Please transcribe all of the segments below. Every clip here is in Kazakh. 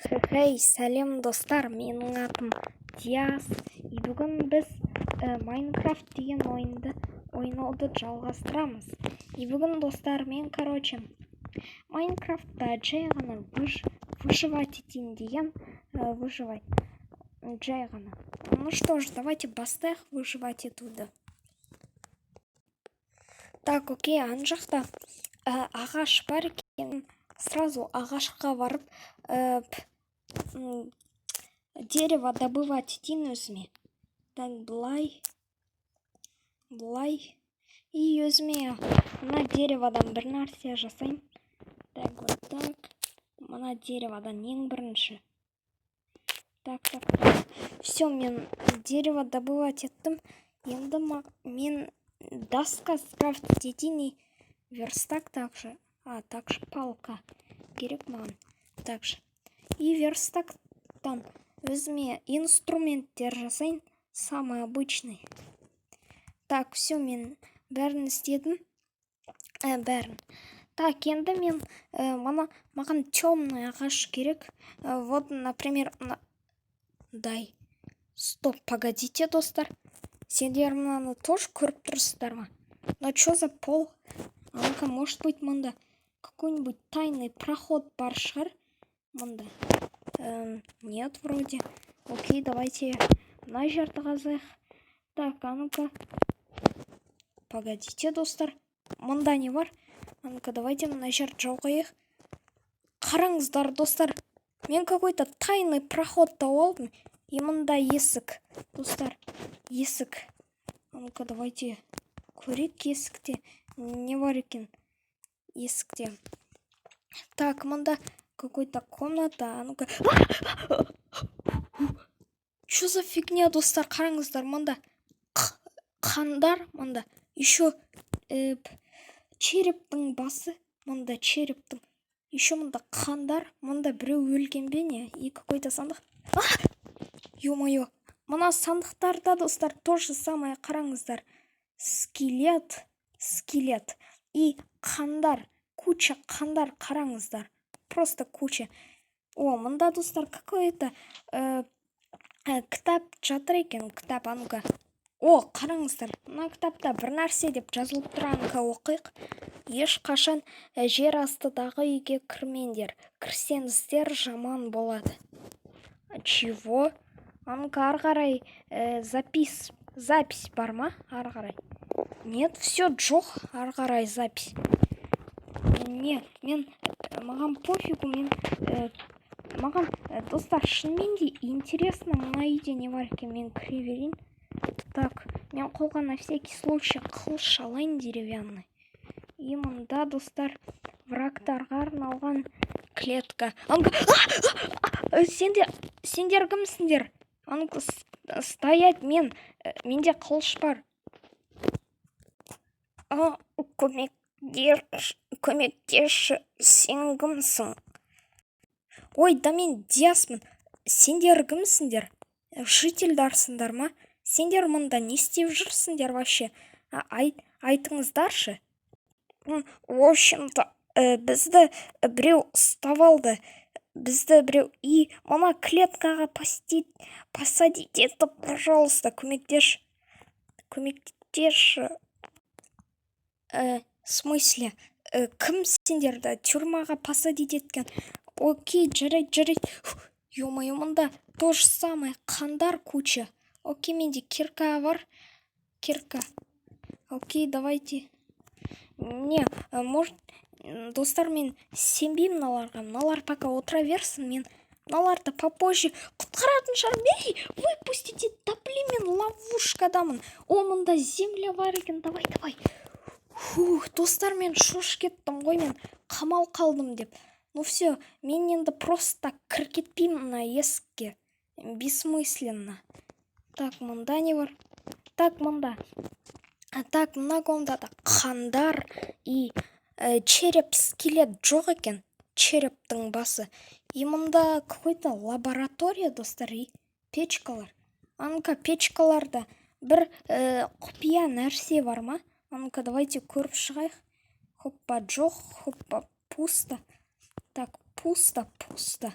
Хей, сәлем, достар! Менің атым Диас. И бүгін біз Майнкрафт деген ойынды ойнауды жалғастырамыз. И бүгін, достар, мен, короче, Майнкрафтта жай ғана выживать етейін деген, выживать жай ғана. Ну что ж, давайте бастайық выживать етуді. Так, окей, ана жақта ағаш бар екен. Сразу ағашқа барып, дерево добывать етейін өзіме. Так, былай, былай. И өзіме мына дереводан бір нәрсе жасаймын. Так, вот так. Мына дереводан ең бірінші. Так, так, так. Все, мен дерево добывать еттім. Енді мен доска скрафтить етейін и верстак также. А, также палка керек маған. Также. И верстактан өзіме инструменттер жасайын. Самый обычный. Так, все, мен бәрін істедім. Бәрін. Так, енді мен мына маған темный ағаш керек. Вот, например, дай. Стоп, погодите, достар. Сендер мынаны тоже көріп тұрсыздар ма? Но что за пол? А ну-ка, может быть, мында какой-нибудь тайный проход бар шығар? Мында. Нет, вроде. Окей, давайте мына жерді қазайық. Так, а ну-ка. Погодите, достар. Мында не бар? А ну-ка, давайте мына жерді жауып қояйық. Қараңыздар, достар. Мен какой-то тайный проход тауып алдым. И мында есік. Достар, есік. А ну-ка, давайте көрейік, есікте не бар екен. Есікте. Так, мында какой-то комната. А ну-ка. Что за фигня, достар? Қараңыздар, мында қандар, мында. Еще черептің басы, мында черептің. Еще мында қандар, мында біреу өлген бе, не? И какой-то сандық. Ё-моё. Мына сандықтарда, достар, то же самое, қараңыздар. Скелет, скелет. И қандар, куча қандар, қараңыздар. Просто куча. О, мында, достар, какой-то кітап жатыр екен, кітап, а ну-ка. О, қараңыздар, мына кітапта бір нәрсе деп жазылып тұр, а ну-ка, оқиық. Ешқашан жер астыдағы үйге кірмеңдер. Кірсеңіздер, жаман болады. Чего? А ну-ка, ары қарай запись бар ма? Ары қарай. Нет, все, жоқ, ары қарай запись. Не, мен маған пофигу, мен маған, достар, шынымен де интересно, мына үйде не бар екен, мен кіре берейін. Так, мен қолға на всякий случай қылыш алайын деревянный. И мында, достар, врагтарға арналған клетка. А ну-ка, сендер кімсіңдер? А ну-ка, стоять, менде қылыш бар. А, көмектесші, көмектесші, сен кімсің? Ой, да мен Диасмын. Сендер кімсіңдер? Жительдарсыңдар ма? Сендер мында не істеп жүрсіңдер вообще? Айтыңыздаршы. В общем-то, бізді біреу ұстап алды. Бізді біреу и мына клеткаға посадить етіп, пожалуйста, көмектесші. Көмектесші. В смысле? Кім сендерді тюрьмаға посадить еткен? Окей, жарайды, жарайды. Ё-моё, мында то же самое, қандар куча. Окей, менде кирка бар. Кирка. Окей, давайте. Не, может, достар, мен сенбеймін мыналарға. Мыналар пока отыра берсін, мен мыналарды попозже құтқаратын шығармын. Ей, выпустите, да блин, мен ловушкадамын. О, мында земля бар екен, давай, давай. Фух, достар, мен шошып кеттім ғой, мен қамал қалдым деп. Ну все, мен енді просто так кіріп кетпеймін мына есікке. Бессмысленно. Так, мында не бар? Так, мында. Так, мына комнатада қандар и череп, скелет жоқ екен. Черептің басы. И мында какой-то лаборатория, достар, и печкалар. А ну-ка, печкаларда бір құпия нәрсе бар ма? А ну-ка, давайте көріп шығайық. Хоппа, жоқ, хоппа, пусто. Так, пусто, пусто.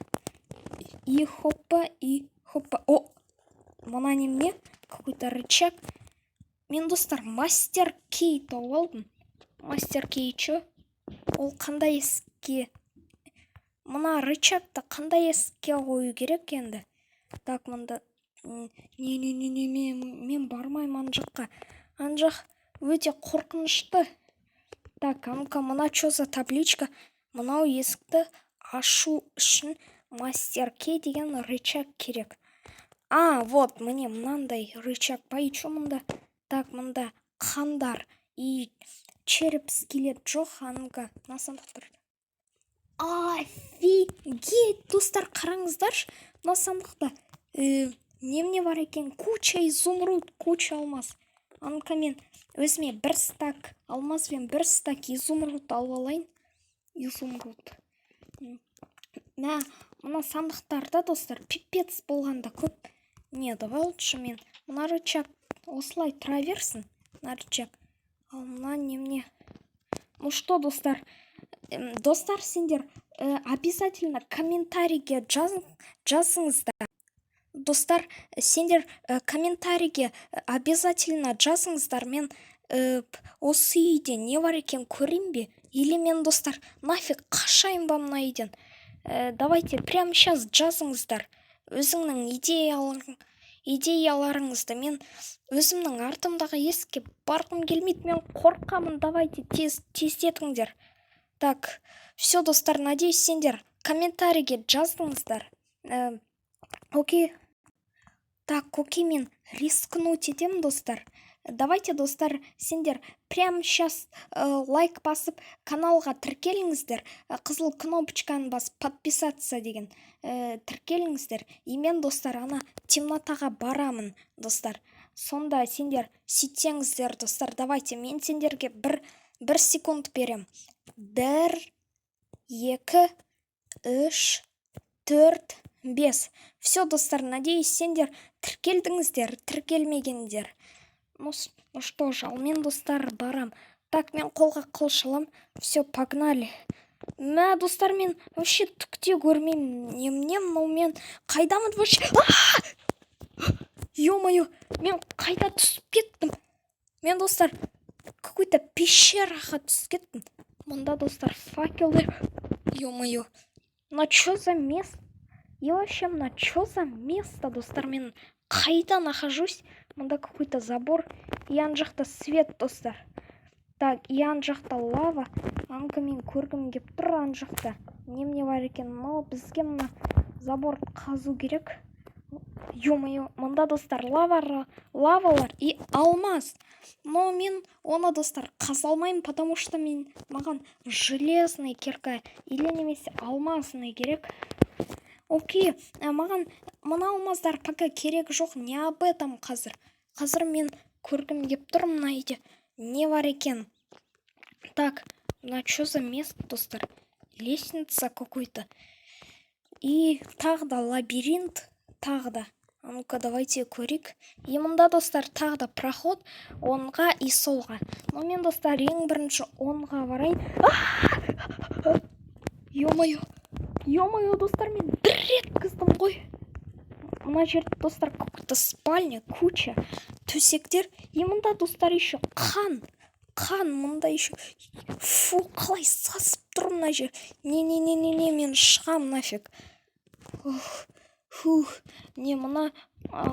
И хоппа, и хоппа. О, мына немене? Какой-то рычаг. Мен, достар, master key тауып алдым. Master key чё? Ол қандай есікке? Мына рычагты қандай есікке қою керек енді? Так, мында не, не, не, не, мен бармаймын ана жаққа. Ана жақ өте қорқынышты. Так, а ну-ка, мына чё за табличка? Мынау есікті ашу үшін master key деген рычаг керек. А, вот, міне, мынандай рычаг па? И чё мында? Так, мында қандар и череп, скелет жоқ. А ну-ка, мына сандық тұр. Офигеть, достар, қараңыздаршы, мына сандықта немене бар екен? Куча изумруд, куча алмаз. А ну-ка, мен өзіме бір стак алмаз бен бір стак изумруд алып алайын. Изумруд. Мә, мына сандықтарда, достар, пипец болғанда көп. Не, давай лучше мен мына рычаг осылай тұра берсін, мына рычаг. Ал мына немене? Ну что, достар, достар, сендер обязательно комментарийге жазыңыздар. Достар, сендер комментарийге обязательно жазыңыздар. Мен осы үйде не бар екен, көрейін бе? Или мен, достар, нафиг қашайын ба мына үйден? Давайте прямо сейчас жазыңыздар өзіңнің идеяларыңызды. Мен өзімнің артымдағы есікке барғым келмейді, мен қорқамын. Давайте тез тездетіңдер. Так, все, достар, надеюсь, сендер комментарийге жаздыңыздар. Окей. Так, окей, мен рискнуть етемін, достар. Давайте, достар, сендер прямо сейчас лайк басып, каналға тіркеліңіздер. Қызыл кнопочканы басып, подписаться деген, тіркеліңіздер. И мен, достар, ана темнотаға барамын, достар. Сонда сендер сөйтсеңіздер, достар, давайте мен сендерге бір секунд берем. Бір, екі, үш, төрт, бес. Все, достар, надеюсь, сендер тіркелдіңіздер, тіркелмегендер. Ну что же, ал мен, достар, барам. Так, мен қолға қылыш алам. Все, погнали. Мә, достар, мен вообще түк те көрмеймін. Немене мынау? Мен қайдамын вообще? Ё-моё, мен қайда түсіп кеттім? Мен, достар, какой-то пещераға түсіп кеттім. Мұнда, достар, факелдер. Ё-моё, мына чё за место? И вообще, мына чё за место, достар? Мен қайда нахожусь? Мында какой-то забор, и ана жақта свет, достар. Так, и ана жақта лава. А ну-ка, мен көргім келіп тұр, ана жақта немене бар екен. Но бізге мына забор қазу керек. Ё-моё, мында, достар, лава, лавалар и алмаз. Но мен оны, достар, қаза алмаймын, потому что мен маған железный кирка или немесе алмазный керек. Окей, маған мына алмаздар пока керек жоқ, не об этом қазір. Қазір мен көргім келіп тұр, мына үйде не бар екен. Так, мына что за место, достар? Лестница какой-то и тағы да лабиринт, тағы да. А ну-ка, давайте көрейік. И мында, достар, тағы да проход оңға и солға. Но мен, достар, ең бірінші оңға барайын. Ё-моё, ё-моё, достар, мен дір еткіздім ғой. Мына жерде, достар, какой-то спальня, куча төсектер. И мында, достар, еще қан, қан мында еще. Фу, қалай сасып тұр мына жер. Не, не, не, не, не, мен шығам нафиг. Ух, фух. Не, мына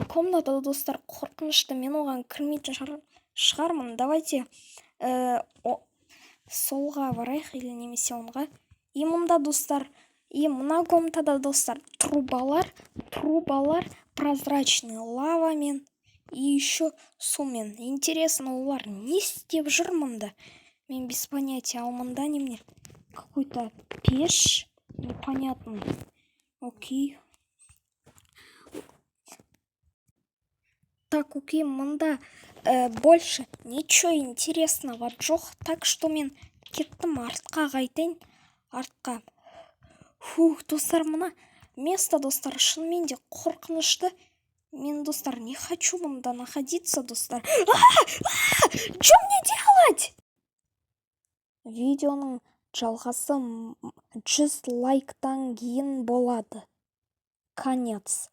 комната, достар, қорқынышты, мен оған кірмейтін шығармын. Давайте солға барайық или немесе оңға. И мында, достар, и мына комнатада, достар, трубалар, трубалар прозрачный, лавамен и еще сумен. Интересно, олар не істеп жүр мында? Мен без понятия. Ал мында немене? Какой-то пеш непонятный. Окей. Так, окей, мында больше ничего интересного жоқ, так что мен кеттім, артқа қайтайын, артқа. Фух, достар, мына место, достар, шынымен де қорқынышты. Мен, достар, не хочу мында находиться, достар. Что мне делать? Видеоның жалғасы 100 лайктан кейін болады. Конец.